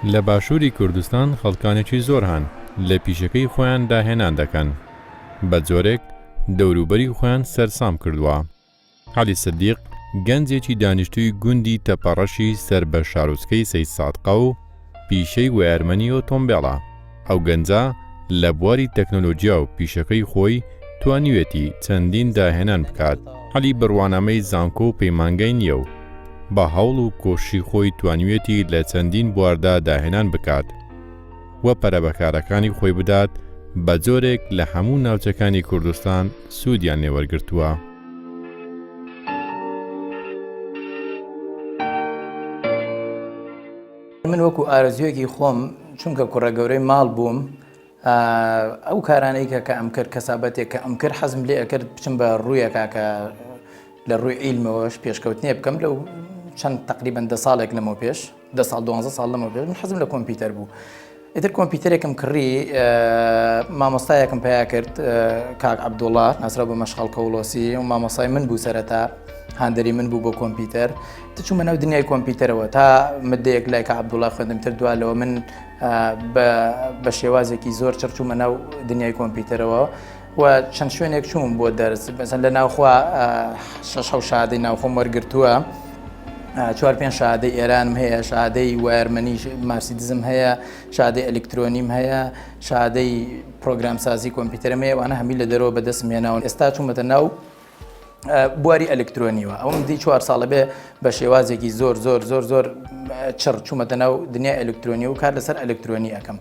لە باشووری کوردستان خەڵکانێکی زۆر هەن لە پیشەکەی خۆیان داهێنان دەکەن، بە جۆرێک دەوروبەری خۆیان سەرسام کردووە. عەلی سدیق گەنجێکی دانیشتووی گوندی تەپەڕەشی سەر بە شارۆچکەی سەیدسادقە و پیشەی وایەرمەنی ئۆتۆمبێڵە. ئەو گەنجە لە بواری تەکنۆلۆجیا و پیشەکەی خۆی توانیویەتی چەندین داهێنان بکات. عەلی بڕوانامەی زانکۆ و پەیمانگای نییە و بە هەوڵ و کۆششی خۆی توانیویەتی لە چەندین بواردا داهێنان بکات و پەرە بە کارەکانی خۆی بدات بە جۆرێک لە هەموو ناوچەکانی کوردستان سوودیان لێ وەرگرتووە. من وەکو ئارەزوویەکی خۆم چونکە کوڕە گەورەی ماڵ بووم ئەو کارانەی کە کە ئەم کرد کەسابەتێک کە ئەم کرد حەزم لێ ئەکرد بچم بە ڕوویەکە کە لە ڕووی عیلمەوەش پێشکەوتنێ بکەم لەو چەند تقریبان دە ساڵێک لەمەو پێش دە ساڵ دوانزە ساڵ لەمەو پێش من حەزم لە کۆمپیوتەر بوو ئیتر کۆمپیوتەرێکم کڕی مامۆستایەکم پیا کرد کاک عەبدوڵڵا ناسراو بە مەشخەڵ کەوڵۆسی و مامۆستای من بوو سەرەتا هاندەری من بوو بۆ کۆمپیوتەر چوومە ناو دنیای کۆمپیوتەرەوە تا مدەیەک لای کاک عەبدوڵڵا خوێندم تر دوا لەوە من بە شێوازێکی زۆر چڕ چوومە ناو دنیای کۆمپیوتەرەوە و چەند شوێنێک چووم بۆ دەرس بەسەن لە ناوخوا شەش حەو شادەی ناوخۆم وەرگرتووە چوار پێنج شادەی ئێرانم هەیە شادەی wireman ی مارسیدزم هەیە شادەی ئەلکترۆنیم هەیە شادەی پرۆگرامسازی کۆمپیوتەرم هەیە وانە هەمی لە دەرەوە بەدەستم هێناون ئێستا چوومەتە ناو بواری ئەلکترۆنیوە ئەوم دی چوار ساڵە بێ بە شێوازێکی زۆر زۆر زۆر زۆر چڕ چوومەتە ناو دنیای ئەلکترۆنی و کار لەسەر ئەلکترۆنی ئەەکەم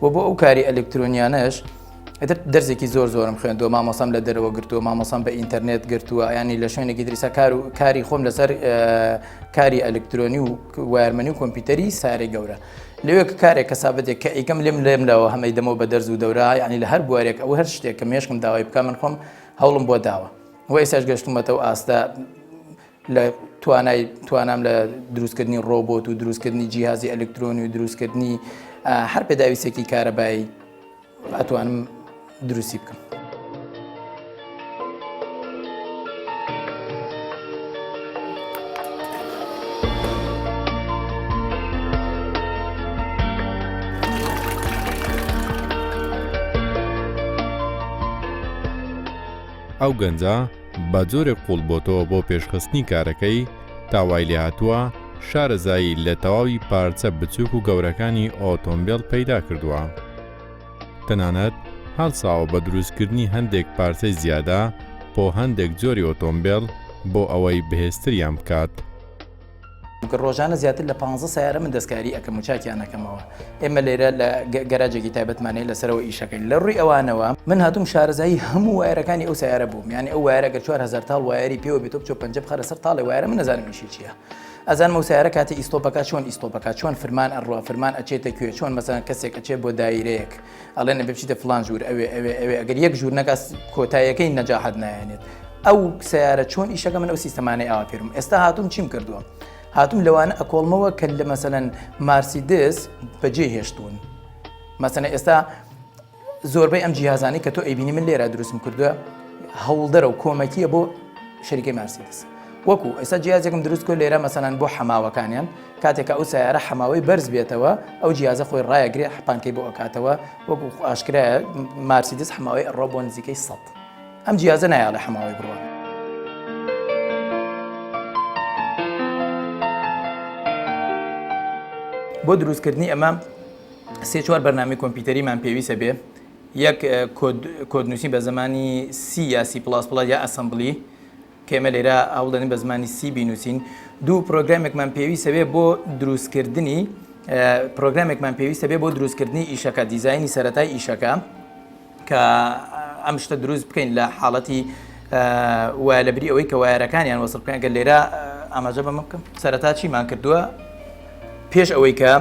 و بۆ ئەو کاری ئەلکترۆنیانەش ئیتر دەرسێکی زۆر زۆرم خوێندووە مامۆسام لە دەرەوە گرتووە مامۆسام بە ئینتەرنێت گرتووە ینی لە شوێنێکی دریسە کار و کاری خۆم لەسەر کاری ئەلکترۆنی و wireman ی و کۆمپیوتەری سارەی گەورە لەوێ کە کارێک کەسابەتێک کە ئیکەم لێم لێم لەوە هەمەی دەمەوە بە دەرز و دەورە ینی لە هەر بوارێک ئەو هەر شتێک کە مێشکم داوای بکە من خۆم هەوڵم بۆ داوە و ئێستاش گەشتومەتەوە ئاستە لە توانای توانام لە دروستکردنی ڕۆبۆت و دروستکردنی جیهازی ئەلکترۆنی و دروستکردنی هەر پێداویستێکی کارەبایی ئەتوانم دروستی بکەم. ئەو گەنجە بە جۆرێک قووڵ بۆتەوە بۆ پێشخستنی کارەکەی تا وای لێهاتووە شارەزایی لە تەواوی پارچە بچووک و گەورەکانی ئۆتۆمبێل پەیدا کردووە. تەنانەت هەڵساوە بە دروستکردنی هەندێک پارچەی زیادە بۆ هەندێک جۆری ئۆتۆمبێل بۆ ئەوەی بەهێزتریان بکات. ڕۆژانە زیاتر لە پانزە سەیارە من دەستکاری ئەکەم و چاکیان ئەکەمەوە ئێمە لێرە لە گەراجێکی تایبەتمان هەیە لەسەرەوە ئیشەکەین لە ڕووی ئەوانەوە من هاتووم شارەزایی هەموو wire ەکانی ئەو سەیارە بووم یانی ئەو wire ە گەر 4000 تاڵ wire ی پێوە بێت تۆ بچۆ پەنجە بخەرە سەر تاڵێ wire ە من نەزانم ئیشی چییە ئەزانم ئەو سەیارە کاتی ئیستۆپەکە چۆن ئیستۆپەکە چۆن فرمان ئەڕوا فرمان ئەچێتە کوێ چۆن مەسەلەن کەسێک ئەچێ بۆ دایرەیەک ئەڵێن ئەبێ بچیتە فلان ژوور ئەوێ ئەوێ ئەوێ ئەگەر یەک ژوور نەکا کۆتاییەکەی نەجاحەت نایەنێت ئەو سیارە چۆن ئیشەکە من ئەو سیستەمانەی ئاوا فێرم ئێستا هاتووم چیم کردووە هاتووم لەوانە ئەکۆڵمەوە کە لە مەسەلەن مارسیدس بەجێ هێشتون مەسەنە ئێستا زۆربەی ئەم جیهازانەی کە تۆ ئەیبینی من لێرە دروستم کردووە هەوڵدەرە و کۆمەکیە بۆ شەریکەی مارسیدس وەکو ئێستا جیازێکم دروست کرد لێرە مەسەلەن بۆ حەماوەکانیان کاتێک کە ئەو سیارە حەماوەی بەرز بێتەوە ئەو جیازە خۆی ڕایەگرێ پانکەی بۆ ئەکاتەوە وەکو ئاشکرایە مارسیدس حەماوەی ئەڕۆ بۆ نزیکەی سەد ئەم جیازە نایاڵێ حەماوەی بڕوات. بۆ دروستکردنی ئەمە سێ چوار بەرنامەی کۆمپیوتەریمان پێویستە بێ یەک کۆدنووسی بە زمانی C یا C plus plus یا assembly کە ئێمە لێرە هەوڵدەین بە زمانی C بینووسین دوو پرۆگرامێکمان پێویستە بێ بۆ دروستکردنی پرۆگرامێکمان پێویستە بێ بۆ دروستکردنی ئیشەکە دیزایانی سەتای ئیشەکە کە ئەم شتە دروست بکەین لە حاڵەتی و لە بری ئەوەی کە wire ەکانیان وەسڵ بکەن گەر لێرە ئاماژە بەمە بکەم سەرەتا چیمان کردووە پێش ئەوەی کە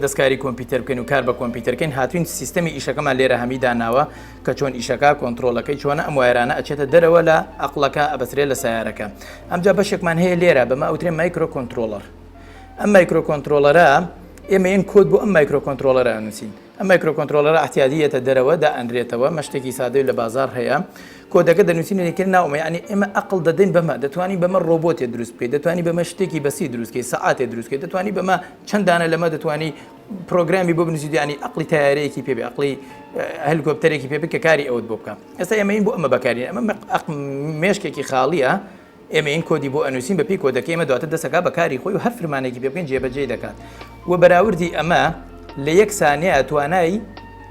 دەستکاری کۆمپیوتەر بکەین و کار بە کۆمپیوتەرکەین هاتوین سیستەمی ئیشەکەمان لێرە هەمی داناوە کە چۆن ئیشەکە کۆنتترۆلەکەی چۆنە ئەم wire انە ئەچێتە دەرەوە لە ئەقلەکە ئەبەسرێ لە سیارەکە ئەمجا بەشێکمان هەیە لێرە بەمە ئەوترێ microcontroller ئەم microcontroller ە ئێمە یەن کۆد بۆ ئەم microcontroller ە ئەنووسین. ئەم microcontroller ە ئەعتیادی یەتە دەرەوە دائەنرێتەوە مەشتێکی سادەی لە بازاڕ هەیە کۆدەکە دەنووسین دەیکەین ناو ئەمە یعنی ئێمە ئەقڵ دەدەین بەمە دەتوانی بەمە ڕۆبۆتێ دروست بکەیت دەتوانی بەمە شتێکی بەسی دروست بکەیت سەعاتێ دروست بکەیت دەتوانی بەمە چەند دانە لەمە دەتوانی پرۆگرامی بۆ بنووسیت یعنی ئەقلی تایارەیەکی پێ بێ ئەقلی هەلیکۆپتەرێکی پێ بکە کاری ئەوت بۆ بکە ئێستا ئێمە این بۆ ئەمە بەکارین ئەمە مێشکێکی خاڵیە ئێمە این کۆدی بۆ ئەنووسین بە پێی کۆدەکەی ئێمە دواتر دەست ئەکات بە کاری خۆی و هەر فرمانێکی پێ بکەین جێبەجێی دەکات و بەراوردی ئەمە لە یەک سانیە توانای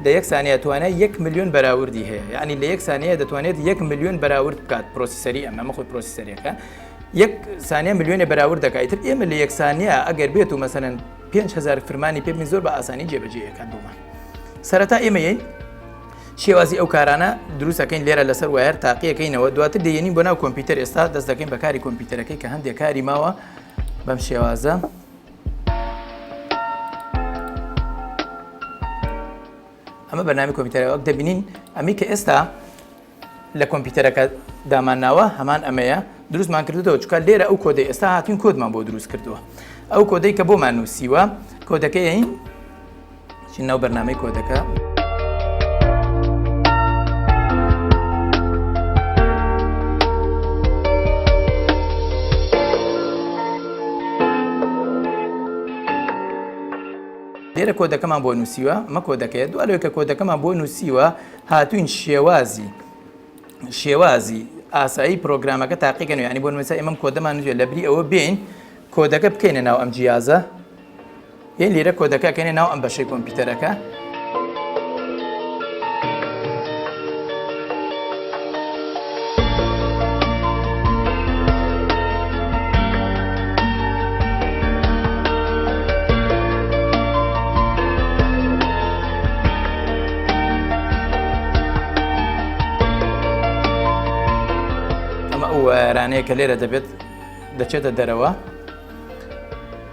لە یەک سانیە توانای یەک ملیۆن بەراوردی هەیە یعنی لە یەک سانیە دەتوانێت یەک ملیۆن بەراورد بکات processor ی ئەمە ئەمە خۆی processor ێکە یەک سانیە ملیۆنێ بەراورد دەکات ئیتر ئێمە لە یەک سانیە ئەگەر بێت و مەسەلەن 5000 فرمانی پێ بین زۆر بە ئاسانی جێبەجێ ئەکات بۆمان سەرەتا ئێمە یین شێوازی ئەو کارانە دروست ئەکەین لێرە لەسەر wire تاقیەکەینەوە دواتر دەیەنین بۆ ناو کۆمپیوتەر ئێستا دەست دەکەین بە کاری کۆمپیوتەرەکەی کە هەندێک کاری ماوە بەم شێوازە ئەمە بەرنامی کۆمپیوتەرە وەک دەبینین ئەمی کە ئێستا لە کۆمپیوتەرەکە دامانناوە هەمان ئەمەیە دروستمان کردوەوە چکە لێرە ئەو کۆدەی ئێستا هاتوین کۆدمان بۆ دروست کردووە ئەو کۆدەی کە بۆمان نووسیوە کۆدەکەی چین ناو بەرنامەی کۆدەکە. لێرە کۆدەکەمان بۆ نووسیوە ئەمە کۆدەکەیە دو لەوەی کە کۆدەکەمان بۆ نووسیوە هاتوین شێوازی شێوازی ئاسایی پرۆگرامەکە تاقیکەن ینی بۆ نموونە ئێمەم کۆدەمان نووسیوە لە بری ئەوە بین کۆدەکە بکەینە ناو ئەم جیازە یەی لێرە کۆدەکە ئەکەینە ناو ئەم بەشەی کۆمپیوتەرەکە. ئەمە ئەو وایەرانەیە کە لێرە دەبێت دەچێتە دەرەوە.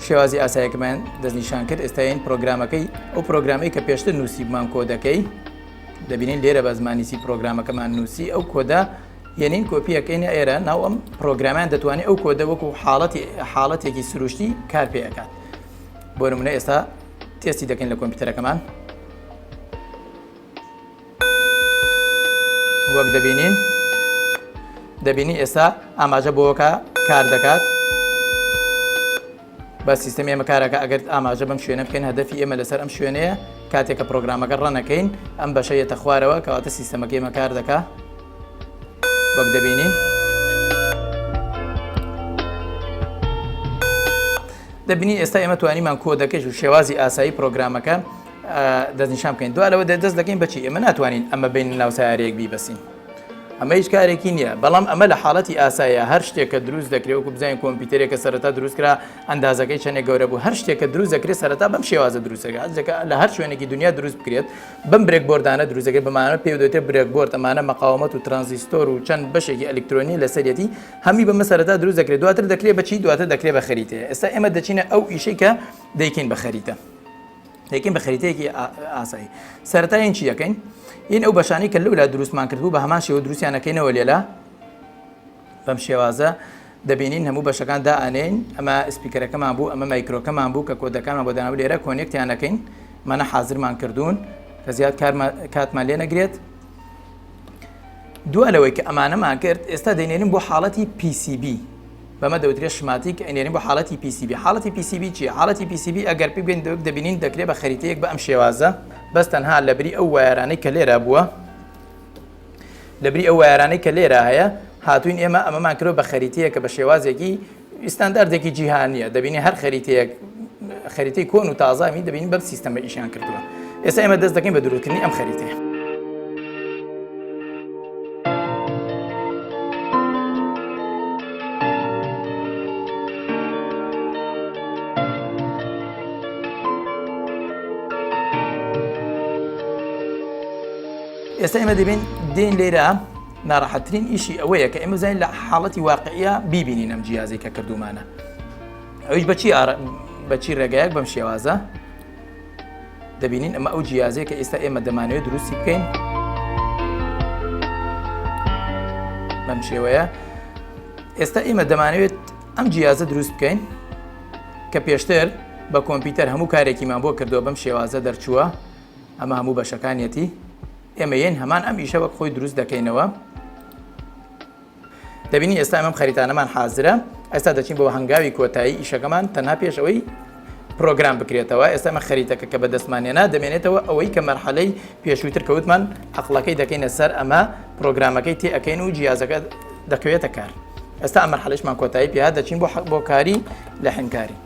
شێوازی ئاسایەکەمان دەستنیشان کرد ئێستاین پرۆگرامەکەی ئەو پرۆگرامەی کە پێشتر نووسیبمان کۆدەکەی دەبینین لێرە بە زمانی سی پرۆگرامەکەمان نووسی ئەو کۆدە یەنین کۆپیەکەینە ئێرە ناو ئەم پرۆگرامان دەتوانێت ئەو کۆدە وەکو حاڵەتی حاڵەتێکی سروشتی کار پێ ئەکات بۆ نمونە ئێستا تێستی دەکەین لە کۆمپیوتەرەکەمان وەک دەبینین دەبینی ئێستا ئاماژە بۆکە کار دەکات بە سیستەمی ئێمە کارەکە ئەگەر ئاماژە بەم شوێنە بکەین هەدەفی ئێمە لەسەر ئەم شوێنەیە کاتێک کە پرۆگرامەکە run ەکەین ئەم بەشە یەتە خوارەوە کەواتە سیستەمەکە ئێمە کار دەکا وەک دەبینین دەبینین ئێستا ئێمە توانیمان کۆدەکەش و شێوازی ئاسایی پرۆگرامەکە دەستنیشان بکەین دوا لەوە دەست دەکەین بەچی ئێمە ناتوانین ئەمە بین ناو سیارەیەک بیبەسین ئەمە هیچ کارێکی نییە بەڵام ئەمە لە حاڵەتی ئاسایە هەر شتێک کە دروست دەکرێت وەکو بزانین کۆمپیوتەرێک کە سەرەتا دروست کرا ئەندازەکەی چەندێک گەورە بوو هەر شتێک کە دروست دەکرێت سەرەتا بەم شێوازە دروست دەکرێت لە هەر شوێنێکی دنیا دروست بکرێت بەم breadboard انە دروست دەکرێت بەمانە پێ دەوترێت breadboard ئەمانە مقاومەت و ترانزیستۆر و چەند بەشێکی ئەلکترۆنی لەسەرەتی هەمی بەمە سەرەتا دروست دەکرێت دواتر دەکرێت بەچی دواتر دەکرێت بە خەریتەیە ئێستا ئێمە دەچینە ئەو ئیشەی کە دەیکەین بە خەریتە دەیکەین بە خەریتەیەکی ئاسایی سەرەتا یین چی دەکەین یین ئەو بەشانەی کە لەولا دروستمان کردبوو بە هەمان شێوە دروستیان ئەکەینەوە لێلا بەم شێوازە دەبینین هەموو بەشەکان دائەنێین ئەمە speaker ەکەمان بوو ئەمە مایکرۆکەمان بوو کە کۆدەکانمان بۆ داناو لێرە connect یان ئەکەین مانە حازرمان کردوون کە زیاد کاتمان لێ نەگرێت دوا لەوەی کە ئەمانەمان کرد ئێستا دەینێرین بۆ حاڵەتی PCB بەمە دەوترێت schematic ئەینێرین بۆ حاڵەتی PCB حاڵەتی PCB چییە؟ حاڵەتی PCB ئەگەر پێ بگەین دەوک دەبینین دەکرێت بە خەریتەیەک بە ئەم شێوازە بەس تەنها لەبری ئەو wire انەی کە لێرە بووە لەبری ئەو wire انەی کە لێرە هەیە هاتوین ئێمە ئەمەمان کرۆ بە خەریتەیە کە بە شێوازێکی ئیستانداردێکی جیهانیە دەبینی هەر خەریتەیەک خەریتەی کۆن و تازامی دەبینین بەم سیستەمە ئیشیان کردووە ئێستا ئێمە دەست دەکەین بە دروستکردنی ئەم خەریتەیە. ئێستا ئێمە دەبین دێن لێرە ناڕەحەتترین ئیشی ئەوەیە کە ئێمە زانین لە حاڵەتی واقعیە بیبینین ئەم جیازەی کە کردومانە ئەویش بەچی بەچی ڕێگایەک بەم شێوازە دەبینین ئەمە ئەو جیازەیە کە ئێستا ئێمە دەمانەوێت دروستی بکەین بەم شێوەیە ئێستا ئێمە دەمانەوێت ئەم جیازە دروست بکەین کە پێشتر بە کۆمپیوتەر هەموو کارێکیمان بۆ کردووە بەم شێوازە دەرچووە. ئەمە هەموو بەشەکانیەتی. ئێمە یەین هەمان ئەم ئیشە وەک خۆی دروست دەکەینەوە. دەبینی ئێستا ئەم خەریتانەمان حازرە. ئێستا دەچین بۆ هەنگاوی کۆتایی ئیشەکەمان تەنها پێش ئەوەی پرۆگرام بکرێتەوە. ئێستا ئەمە خەریتەکە کە بەدەستمان هێنا دەمێنێتەوە ئەوەی کە مەرحەلەی پێشووتر کەوتمان عەقڵەکەی دەکەینە سەر ئەمە پرۆگرامەکەی تێ ئەکەین و جیازەکە دەکەوێتە کار. ئێستا ئەم مەرحەلەشمان کۆتایی پێهات دەچین بۆ بۆ کاری لەحیمکاری.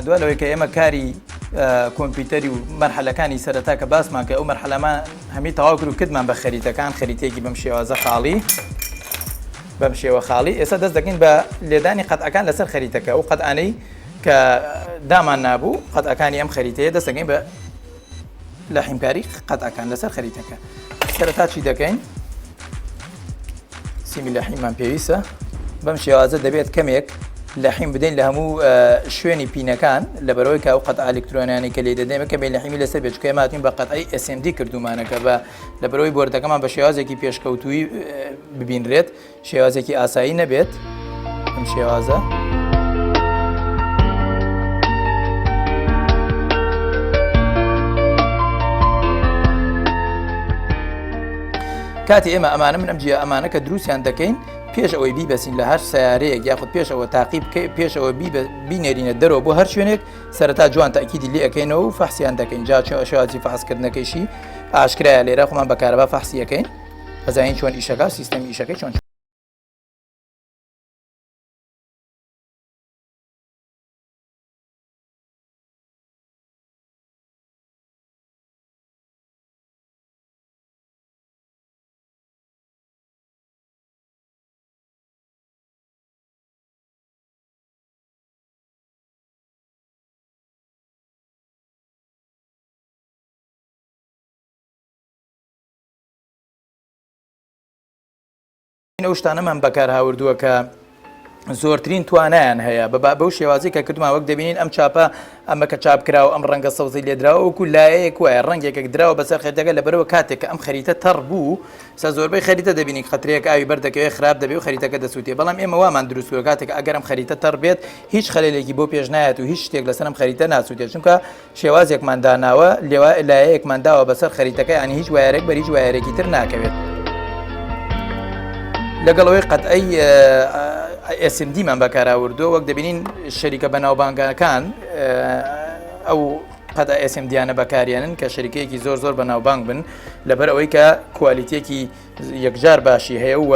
دوا لەوەی کە ئێمە کاری کۆمپیوتەری و مەرحەلەکانی سەرەتا کە باسمان کە ئەو مەرحەلەمان هەمی تەواو کرد و کردمان بە خەریتەکان خەریتەیەکی بەم شێوازە خاڵی بەم شێوە خاڵی ئێستا دەست دەکەین بە لێدانی قەتعەکان لەسەر خەریتەکە ئەو قەتعانەی کە دامان نابوو قەتعەکانی ئەم خەریتەیە دەست دەکەین بە لە حیمکاری قەتعەکان لەسەر خەریتەکە سەرەتا چی دەکەین سیمی لەحیممان پێویستە بەم شێوازە دەبێت کەمێک لەحیم بدەین لە هەموو شوێنی پینەکان لە بەرەوەی کە ئەو قەت ئەلکترۆنیانی کە لێ دەدەین کەمێ لەحیمی لەسەر بێت چونکە ئێمە هاتوین بە قەتعی SMD کردومانەکە بە لە بەرەوەی بۆردەکەمان بە شێوازێکی پێشکەوتووی ببینرێت شێوازێکی ئاسایی نەبێت ئەم شێوازە. کاتی ئێمە ئەمانە من ئەم جیا ئەمانە کە دروستیان دەکەین پێش ئەوەی بیبەسین لە هەر سیارەیەک یاخود پێش ئەوە تاقی بکەی پێش ئەوە بینێرینە دەرەوە بۆ هەر شوێنێک سەرەتا جوان تاکیدی لێ ئەەکەینەوە و فەحسیان دەکەین جا شێوازی فەحسکردنەکەیشی ئاشکرایە لێرە خۆمان بە کارەبا فەحسیەکەین ئەزانین چۆن ئیشەکە سیستەمی ئیشەکەی چۆن ئەو شتانەمان بەکارهاوردووە کە زۆرترین توانایان هەیە بە بەو شێوازی کە کردمان وەک دەبینین ئەم چاپە ئەمە کە چاپ کراوە ئەم ڕەنگە سەوزی لێدراوە وەکو لایەیەک وایە ڕەنگێکێک دراوە بەسەر خەریتەکە لەبەرەوە کاتێک کە ئەم خەریتە تەڕ بوو سە زۆربەی خەریتە دەبینی قەترەیەک ئاوی بەردەکەوێت خراپ دەبێ و خەریتەکە دەسووتێ بەڵام ئێمە وامان دروست کردووە کاتێک ئەگەر ئەم خەریتە تەڕ بێت هیچ خەلێلێکی بۆ پێش نایەت و هیچ شتێک لەسەر ئەم خەریتە ناسووتێت چونکە شێوازێکمان داناوە لێوا لایەیەکمان داوە بەسەر خەریتەکە یانی هیچ وایەرێک بەر هیچ وایەرێکی تر ناکەوێت. لەگەڵ ئەوەی قەتعەی SMD مان بەکاراوردووە وەک دەبینین شەریکە بەناوبانگەکان ئەو قەتع SMD یانە بەکاریانن کە شەریکەیەکی زۆر زۆر بەناوبانگ بن لەبەر ئەوەی کە کوالیتێکی یەکجار باشی هەیە و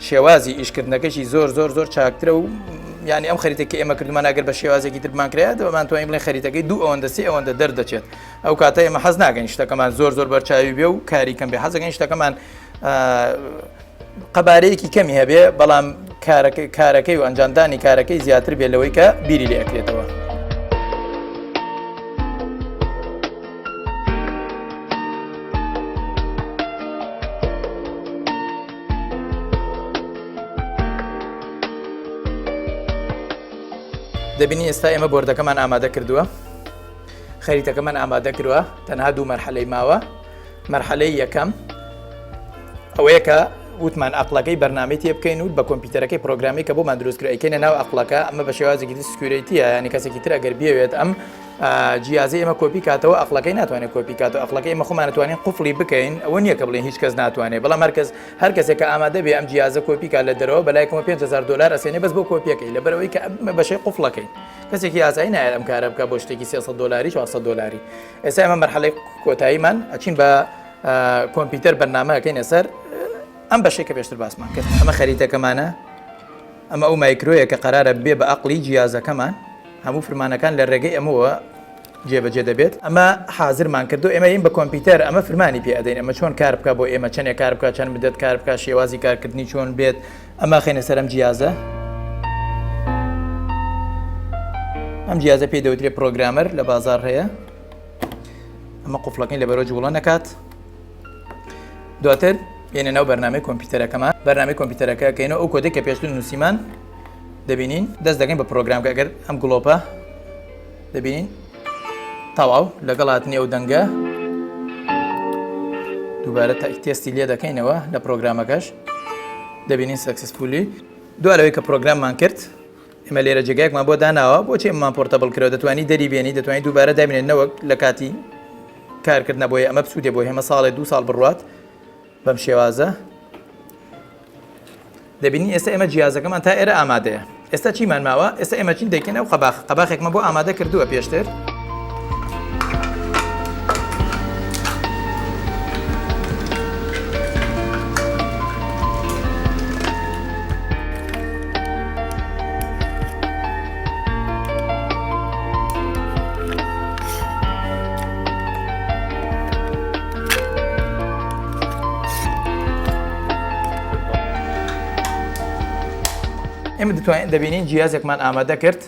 شێوازی ئیشکردنەکەشی زۆر زۆر زۆر چاکترە و یعنی ئەم خەریتە کە ئێمە کردمان ئەگەر بە شێوازێکی تر بمانکرێت دەمانتوانین بڵێن خەریتەکەی دوو ئەوەندە سێ ئەوەندە دەردەچێت ئەو کاتە ئێمە حەز ناکەین شتەکەمان زۆر زۆر بەرچاوی بێ و کاری کەم بێ حەزەکەین شتەکەمان قەبارەیەکی کەمی هەبێ بەڵام کارەکەی و ئەنجامدانی کارەکەی زیاتر بێ لەوەی کە بیری لێ ئەکرێتەوە. دەبینی ئێستا ئێمە بۆردەکەمان ئامادە کردووە خەریتەکەمان ئامادە کردووە تەنها دوو مەرحەلەی ماوە مەرحەلەی یەکەم ئەوەیە کە وتمان ئەقلەکەی بەرنامەی تێ بکەین و بە کۆمپیوتەرەکەی پرۆگرامی کە بۆمان دروست کرد ئەیکەینە ناو ئەقلەکە ئەمە بە شێوازێکی تر security یە یانی کەسێکی تر ئەگەر بیەوێت ئەم جیازی ئێمە کۆپی کاتەوە ئەقلەکەی ناتوانێت کۆپی کاتەوە ئەقلەکەی ئێمە خۆمان توانین قفڵی بکەین ئەوە نییە کە بڵێن هیچ کەس ناتوانێت بەڵام هەرکەس هەر کەسێک کە ئامادە بێ ئەم جیازە کۆپی کات لە دەرەوە بەلای کەمەوە 5000 دلار ئەسێنێ بەس بۆ کۆپیەکەی لەبەرئەوەی کە ئەمە بەشەی قفڵەکەی کەسێکی ئاسایی نایەت ئەم کارە بکە بۆ شتێکی 300 دلاری 400 دلاری ئێستا ئێمە مەرحەلەی کۆتاییمان ئەچین بە کۆمپیوتەر بەرنامە ئەکەینە سەر ئەم بەشەی کە پێشتر باسمان کرد ئەمە خەریتەکەمانە ئەمە ئەو مایکرۆیە کە قەرارە بێ بە ئەقلی جیازەکەمان هەموو فرمانەکان لە ڕێگەی ئەمەوە جێبەجێ دەبێت ئەمە حازرمان کردو ئێمە ین بە کۆمپیوتەر ئەمە فرمانی پێ ئەدەین ئەمە چۆن کار بکە بۆ ئێمە چەندێک کار بکە چەند بدەت کار بکە شێوازی کارکردنی چۆن بێت ئەمە خەینە سەر ئەم جیازە ئەم جیازە پێی دەوترێت programmer لە بازار هەیە ئەمە قفڵەکەی لەبەرەوە جوڵە نەکات دواتر. بێنە ناو بەرنامەی کۆمپیوتەرەکەمان بەرنامەی کۆمپیوتەرەکە کەینەوە ئەو کۆدەی کە پێشتر نووسیمان دەبینین دەست دەکەین بە پرۆگرامکە ئەگەر ئەم گڵۆپە دەبینین تەواو لەگەڵ هاتنی ئەو دەنگە دووبارە تێستی لێ دەکەینەوە لە پرۆگرامەکەش دەبینین successfully دوارەوەی کە پرۆگراممان کرد ئێمە لێرە جێگایەکمان بۆ داناوە بۆچی ئەممان portable کرەوە دەتوانی دەری بێنی دەتوانانی دووبارە دابنێن نەوەک لە کاتی کارکردنە بۆیە ئەمە بسوودێ بۆ هێمە ساڵێ دو ساڵ بڕوات بەم شێوازە دەبینی ئێستا ئێمە جیازەکەمان تا ئێرە ئامادەیە ئێستا چیمان ماوە ئێستا ئێمە چین دەکەین ئەو قەباخ قەباخێکمان بۆ ئامادە کردووە پێشتر ئێمە دەتوانین دەبینین جیازێکمان ئامادە کرد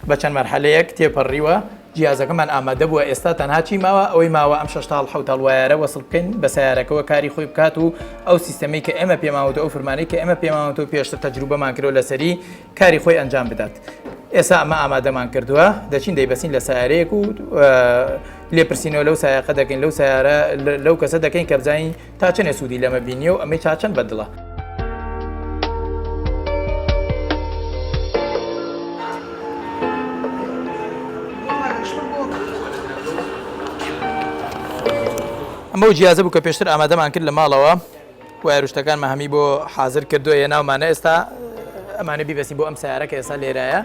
بە چەند مەرحەلەیەک تێپەڕیوە جیازەکەمان ئامادە بووە ئێستا تەنها چی ماوە ئەوەی ماوە ئەم شەش تاڵ حەوت تاڵ wire ە وەسڵ بکەین بە سیارەکەوە کاری خۆی بکات و ئەو سیستەمەی کە ئێمە پێماوەتە ئەو فرمانەی کە ئێمە پێماوەتەوە پێشتر تەجروبەمان کردوە لەسەری کاری خۆی ئەنجام بدات ئێستا ئەمە ئامادەمان کردووە دەچین دەیبەسین لە سیارەیەک و لێپرسینەوە لەو سایەقە دەکەین لەو سیارە لەو کەسە دەکەین کە بزانین تا چەنێ سوودی لەمە بینیە و ئەمەی تا چەند بەدڵە. ئەمە و جیازە بوو کە پێشتر ئامادەمان کرد لە ماڵەوە wire و شتەکانمان هەمی بۆ حازر کردووە هێناومانە ئێستا ئەمانە بیبەسین بۆ ئەم سیارە کە ئێستا لێرایە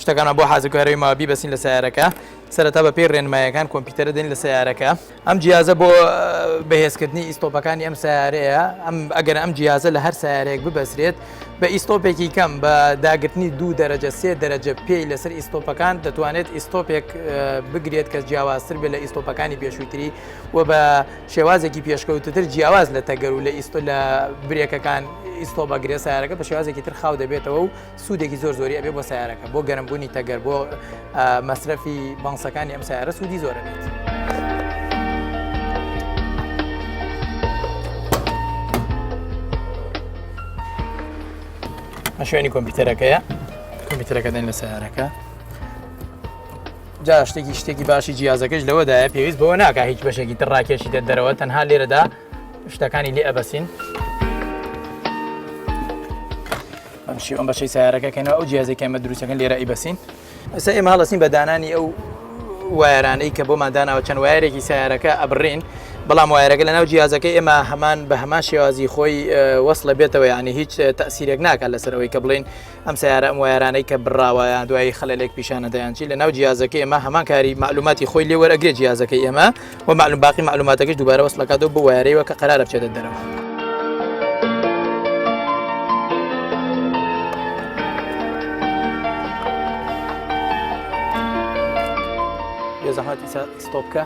شتەکانمان بۆ حازر کارەوەی ماوە بیبەسین لە سیارەکە سەرەتا بە پێی ڕێنمایەکان کۆمپیوتەرە دێن لە سیارەکە ئەم جیازە بۆ بەهێزکردنی ئیستۆپەکانی ئەم سیارەیە ئەم ئەگەر ئەم جیازە لە هەر سیارەیەک ببەسرێت بە ئیستۆپێکی کەم بە داگرتنی دوو دەرەجە سێ دەرەجە پێی لەسەر ئیستۆپەکان دەتوانێت ئیستۆپێک بگرێت کە جیاوازتر بێت لە ئیستۆپەکانی پێشووتری و بە شێوازێکی پێشکەوتوتر جیاواز لە تەگەر و لە ئیستۆ لە برێکەکان ئیستۆ بەگرێ سیارەکە بە شێوازێکی تر خاو دەبێتەوە و سوودێکی زۆر زۆری ئەبێ بۆ سیارەکە بۆ گەرمبوونی تەگەر بۆ مەسرەفی بانسەکانی ئەم سیارە سوودی زۆر ئەبێت. شوێنی کۆمپیوتەرەکەیە کۆمپیوتەرەکە دێن لە سیارەکە جا شتێکی شتێکی باشی جیازەکەش لەوەدایە پێویست بەوە ناکە هیچ بەشێکی تر ڕاکێشیتە دەرەوە تەنها لێرەدا شتەکانی لێ ئەبەسین ئەم شی ئەم بەشەی سیارەکە کەنەوە ئەو جیازێک ئێمە دروستەکەن لێرە ئەیبەسین ئێستا ئێمە هەڵەسین بە دانانی ئەو wire انەی کە بۆمان داناوە چەند wire ێکی سیارەکە ئەبڕین بەڵام wire ەکە لەناو جیازەکە ئێمە هەمان بە هەمان شێوازی خۆی وەصلە بێتەوە یعنی هیچ تەسیرێک ناکات لەسەر ئەوەی کە بڵین ئەم سیارە ئەم wire انەی کە بڕاوە یان دوایی خەلەلێک پیشانەدە یان چی لەناو جیازەکەی ئێمە هەمان کاری معلوماتی خۆی لێ وەرەگرێت جیازەکەی ئێمە و معلوم باقی معلوماتەکەش دووبارە وەسڵەکاتەوە بۆ wire ەیەوە کە قەرارە بچێتە دەرەوە. بێزەحمەت ئیسا stop بکە.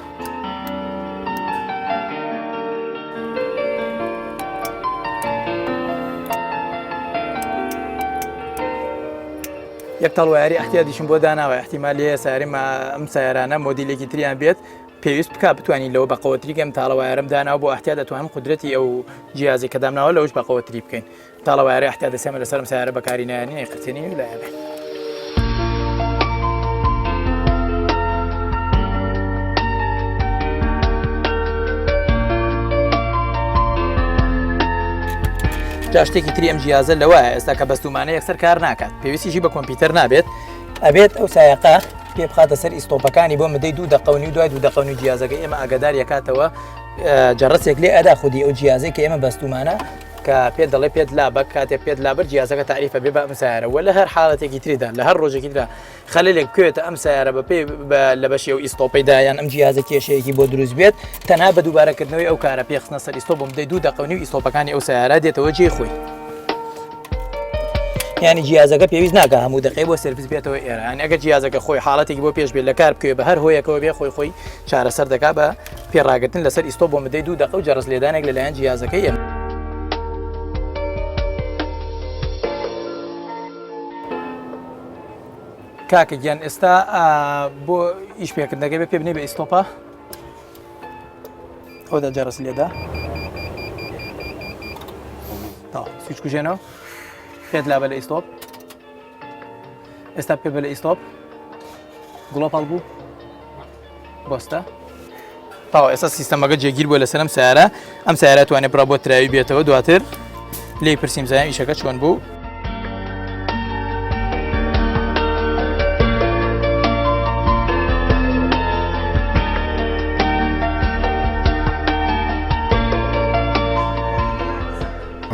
یەک تاڵ wire ی احتیادیشم بۆ داناوە احتیمال لێ سیارەی ما ئەم سیارانە مۆدیلێکی تریان بێت پێویست بک بتوانین لەوە بەقەوەتری کەم تاڵە wire م داناوە بۆ احتیاد دەتوانم قدرەتی ئەو جیازی کە دامناوە لەوش بەقەوەتری بکەین تاڵە wire ی احتیاد دەسێمە لەسەرم سیارە بەکاری نایانی نەیقرتێنی لایەنێ. جا شتێکی تری ئەم جیازە لەوە ئێستا کە بەستومانە یەکسەر کار ناکات پێویستیشی بە کۆمپیوتەر نابێت ئەبێت ئەو سایەقە پێ بخاتە سەر ئیستۆپەکانی بۆ مدەی دوو دەقەونی و دوای دوو دەقەونی جیازەکە ئێمە ئاگادار یەکاتەوە جەڕسێک لێ ئەدا خودی ئەو جیازەی کە ئێمە بەستومانە کە پێت دەڵێ پێت لا بە کاتێ پێت لابر جیازەکە تاریفە بێ بە ئەم سیارە وە لە هەر حاڵەتێکی تریدا لە هەر ڕۆژێکی ترا خەلەلێک بکەوێتە ئەم سیارە بە پێی لە بەشی ئەو ئیستۆپەیدا یان ئەم جیازە کێشەیەکی بۆ دروست بێت تەنها بە دووبارەکردنەوەی ئەو کارە پێخستنە سەر ئیستۆ بۆ مدەی دوو دەقە و نیو ئیستۆپەکانی ئەو سیارە دێتەوە جێی خۆی. یانی جیازەکە پێویست ناکە هەموو دقەی بۆ سێرڤیس بێتەوە ئێرە یانی ئەگەر جیازەکە خۆی حاڵەتێکی بۆ پێش بێت لە کار بکەوێت بە هەر هۆیەکەوە بێ خۆی خۆی چارەسەر دەکا بە پێڕاگرتن لەسەر ئیستۆ بۆ مدەی دوو دقە و جەرس لێدانێک لەلایەن جیازەکەی ئێمە. کاکە گیان ئێستا بۆ ئیش پێکردنەکەی بێ پێ بنێ بە ئیستۆپا ئەودا جەرس لێدا. تەواو سویچ کوژێنەوە پێت لابە لە ئیستۆپ ئێستا پێ بە لە ئیستۆپ گڵۆپ هەڵبوو بۆستە تاوا ئێستا سیستەمەکە جێگیر بووە لەسەر ئەم سیارە ئەم سیارە توانێت بڕا بۆ تراوی بێتەوە دواتر لێی پرسیم زانیم ئیشەکە چۆن بوو.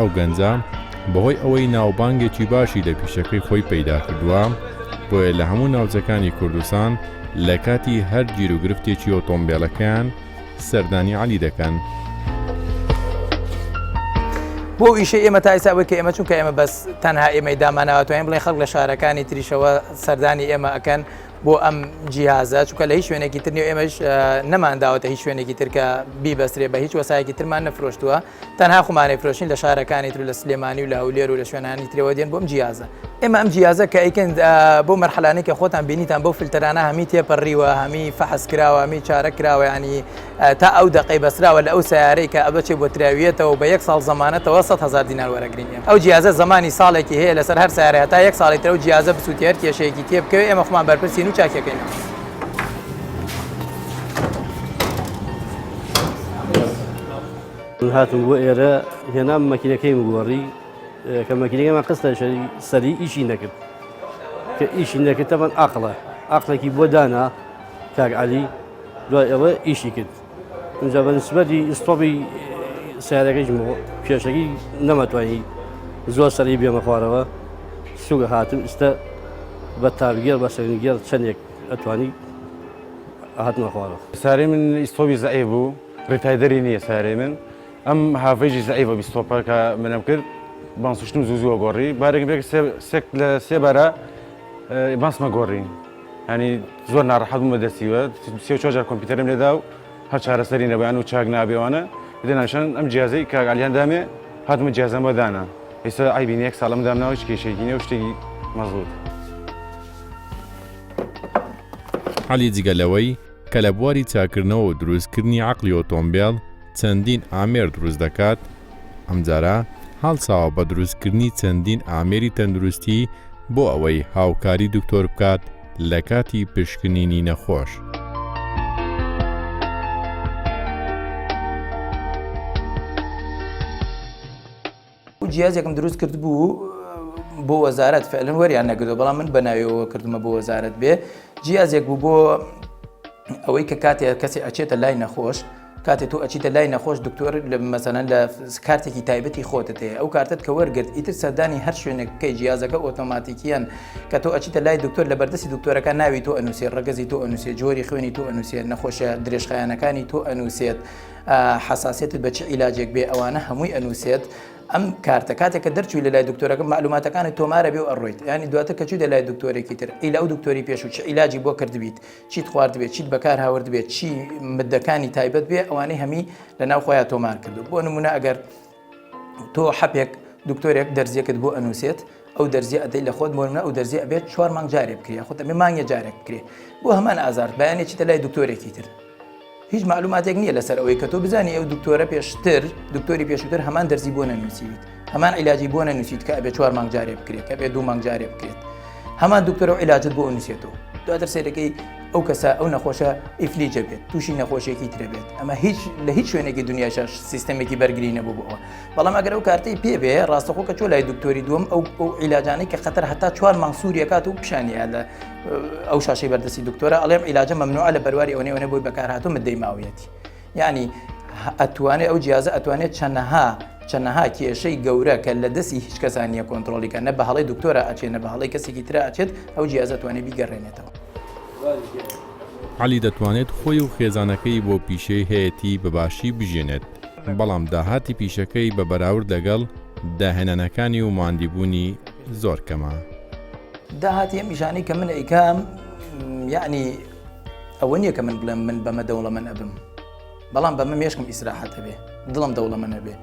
ئەو گەنجە بەهۆی ئەوەی ناوبانگێکی باشی لە پیشەکەی خۆی پەیدا کردووە، بۆیە لە هەموو ناوچەکانی کوردستان لە کاتی هەر گیروگرفتێکی ئۆتۆمبێلەکەیان سەردانی عەلی دەکەن. بۆ ئیشەی ئێمە تا ئێستا ئەوەی کە ئێمە چونکە ئێمە بەس تەنها ئێمەی داماناوە توانین بڵێن خەڵک لە شارەکانی تریشەوە سەردانی ئێمە ئەکەن بۆ ئەم جیهازە چونکە لە هیچ شوێنێکی تر نیە ئێمەش نەمانداوەتە هیچ شوێنێکی تر کە بیبەسترێ بە هیچ وەسایەکی ترمان نەفرۆشتووە تەنها خۆمانەی فرۆشین لە شارەکانی تر و لە سلێمانی و لە هەولێر و لە شوێنانی ترەوە دێن بۆ ئەم جیازە. ئێمە ئەم جیازە کە ئەیکەن بۆ مەرحەلانەی کە خۆتان بینیتان بەو فلتەرانە هەمی تێپەڕیوە هەمی فەحس کراوە هەمی چارە کراوە ینی تا ئەو دەقەی بەسراوە لە ئەو سیارەی کە ئەبەچێ بۆ تراویەتەوە بە یەک ساڵ زەمانەتەوە 100 هزار دینار وەرەگرین ئێمە ئەو جیازە زەمانی ساڵێکی هەیە لەسەر هەر سیارە هەتا یەک ساڵی تر ئەو جیازە بسووتێ هەر کێشەیەکی تێ بکەوێ ئێمە خۆمان بەرپرسین و چاکیەکەینەوە. من هاتم بۆ ئێرە هێنام مەکینەکەیم گۆڕی کە مەکینەکەمان قستە سەری ئیشی نەکرد کە ئیشی نەکرد تەمان ئاقڵە ئاقلێکی بۆ دانا کاک عەلی دوای ئەوە ئیشی کرد اینجا بە نسبەتی ئیستۆپی سیارەکەیش کێشەکەی نەمەتوانی زۆر سەری بێمە خوارەوە سوگە هاتم ئیستا بە تابگێڕ بە سەرنگێڕ چەندێک ئەتوانی هاتمە خوارەوە. سارەی من ئیستۆبی زەعیف بوو ڕیتایدەری نییە سارەی من ئەم هاڤەیجی زەعیفە بیستۆپە کە منم کرد بانسوشتم زوو زووە گۆڕی بارێکم پێ سێ لە سێ بارە بانسمە گۆڕی هەنی زۆر ناڕەحەت بووم بە دەستیوە سێ و چوار جار کۆمپیوتەرم لێدا و هەر چارەسەری نەبوو و چاک نابێوانە دێناشان ئەم جیازەی کاک عەلیان دامێ هاتمە جیازەم بە دانا ئێستا عەیبی نییە یەک ساڵم دامناوە هیچ کێشەیەکی نییە و شتێکی مەزبوط. عەلی جگە لەوەی کە لە بواری چاککردنەوە و دروستکردنی عەقڵی ئۆتۆمبێل چەندین ئامێر دروست دەکات، ئەمجارە هەڵساوە بە دروستکردنی چەندین ئامێری تەندروستی بۆ ئەوەی هاوکاری دکتۆر بکات لە کاتی پشکنینی نەخۆش. جیازێکم دروست کردبوو بۆ وەزارەت فعلەن وەریان نەگرتووە بەڵام من بەناویەوە کردمە بۆ وەزارەت بێ جیازێک بوو بۆ ئەوەی کە کاتێ کەسی ئەچێتە لای نەخۆش کاتێ تۆ ئەچیتە لای نەخۆش دکتۆر لە مەسەلەن لە کارتێکی تایبەتی خۆتت هەیە ئەو کارتت کە وەرگرت ئیتر سەردانی هەر شوێنێک بکەی جیازەکە ئۆتۆماتیکیان کە تۆ ئەچیتە لای دکتۆر لە بەردەستی دکتۆرەکە ناوی تۆ ئەنووسێ ڕەگەزی تۆ ئەنووسێ جۆری خوێنی تۆ ئەنووسێ نەخۆشە درێژخایەنەکانی تۆ ئەنووسێت حەساسیەتت بە چ عیلاجێک بێ ئەوانە هەمووی ئەنووسێت ئەم کارتە کاتێک کە دەرچووی لە لای دکتۆرەکە معلوماتەکانی تۆمارە بێ و ئەڕۆیت ینی دواتر کە چوویتە لای دکتۆرێکی تر ئیلا ئەو دکتۆری پێشوو چ عیلاجی بۆ کردبیت چیت خواردبێت چیت بەکار هاوردبێت چی مدەکانی تایبەت بێ ئەوانەی هەمی لە ناو خۆیان تۆمار کردو بۆ نمونە ئەگەر تۆ حەپێک دکتۆرێک دەرزیەکت بۆ ئەنووسێت ئەو دەرزیە ئەدەی لە خۆت بۆ نمونە ئەو دەرزیە ئەبێت چوار مانگ جارێ بکرێ خۆت ئەبێ مانگێ جارێک بکرێ بۆ هەمان ئازار بەیانێ چیتە لای دکتۆرێکی تر هیچ معلوماتێک نییە لەسەر ئەوەی کە تۆ بزانی ئەو دکتۆرە پێشتر دکتۆری پێشووتر هەمان دەرزی بۆ نەنووسیویت هەمان عیلاجی بۆ نەنووسیت کە ئەبێ چوار مانگ جارێ بکرێت کە بێ دوو مانگ جارێ بکرێت هەمان دکتۆرە و عیلاجت بۆ ئەنووسێتەوە دواتر سەیرەکەی ئەو کەسە ئەو نەخۆشە ئیفلیجە بێت تووشی نەخۆشیێکی ترە بێت ئەمە هیچ لە هیچ شوێنێکی دنیاشش سیستەمێکی بەرگری نەبوو بۆ ئەوە بەڵام ئەگەر ئەو کارتەی پێ بێ ڕاستەخۆ کە چۆ لای دکتۆری دووەم ئەو ئەو عیلاجانەی کە خەتەر هەتا چوار مانگ سووریەکات و پیشانیە لە ئەو شاشەی بەردەستی دکتۆرە ئەڵێم عیلاجە مەمنوعە لە بەرواری ئەوەنەی ئەوەنە بۆی بەکارهاتوو مدەی ماویەتی یعنی ئەتوانێت ئەو جیازە ئەتوانێت چەنەها چەنەها کێشەی گەورە کە لە دەستی هیچ کەسان نییە کۆنتترۆڵیکە نە بە هەڵی دکتۆرە ئەچێ نە بە هەڵی کەسێکی ترە ئەچێت ئەو جیازە توانێت بیگەڕێنێتەوە. عەلی دەتوانێت خۆی و خێزانەکەی بۆ پیشەی هەیەتی بە باشی بژیێنێت، بەڵام داهاتی پیشەکەی بە بەراورد لەگەڵ داهێنانەکانی و ماندیبوونی زۆر کەمە. داهاتی ئەم ئیشانەی کە من ئەیکەم یەعنی ئەوە نییە کە من بڵێم من بەمە دەوڵەمەند ئەبم بەڵام بەمە مێشکم ئیسراحەت ئەبێ دڵم دەوڵەمەند ئەبێ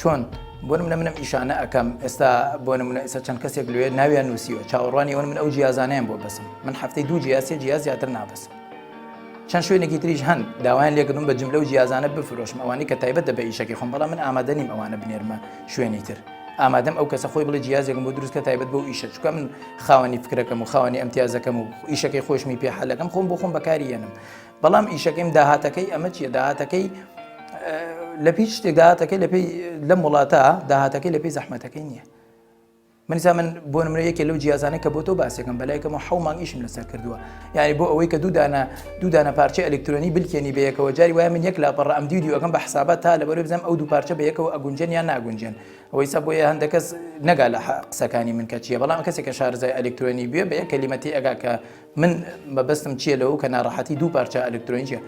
چۆن بۆ نمونە منم ئیشانە ئەکەم ئێستا بۆ نمونە ئێستا چەند کەسێک لێ ناویان نووسیوە چاوەڕوانی ئەوەن من ئەو جیازانەیان بۆ بەسم من هەفتەی دوو جیاز سێ جیاز زیاتر نابەسم چەند شوێنێکی تریش هەن داوایان لێکردم بە جملە و جیازانە بفرۆشم ئەوانەی کە تایبەتە بە ئیشەکەی خۆم بەڵام من ئامادە نیم ئەوانە بنێرمە شوێنی تر. ئامادەم ئەو کەسە خۆی بڵێ جیازێکم بۆ دروست کە تایبەت بەو ئیشە چونکە من خاوەنی فکرەکەم و خاوەنی ئەمتیازەکەم و ئیشەکەی خۆشمی پێ حەلەکەم خۆم بۆ خۆم بەکاری یەنم بەڵام ئیشەکەیم داهاتەکەی ئەمە چییە داهاتەکەی لە پێی شتێک داهاتەکەی لە پێی لەم وڵاتە داهاتەکەی لە پێی زەحمەتەکەی نییە من ئیستا من بۆ نمونە یەکێ لەو جیازانە کە بۆ تۆ باسێکم بەلایکەمەوە حەو مانگ ئیشم لەسەر کردووە یعنی بۆ ئەوەی کە دوو دانە دوو دانە پارچە ئەلکترۆنی بلکێنی بە یەکەوە جاری وایە من یەک لاپەڕە ئەم دیو دیوەکەم بە حسابات تا لەبەرەوەی بزانم ئەو دوو پارچە بە یەکەوە ئەگونجێن یان ناگونجێن ئەوەی سا بۆیە هەندێک کەس نەگا لە قسەکانی من کە چییە بەڵام کەسێک کە شارەزای ئەلکترۆنی بێ بە یەک کەلیمە تێ ئەگا کە من مەبەستم چییە لەوە کە ناڕەحەتی دوو پارچە ئەلکترۆنی چییە.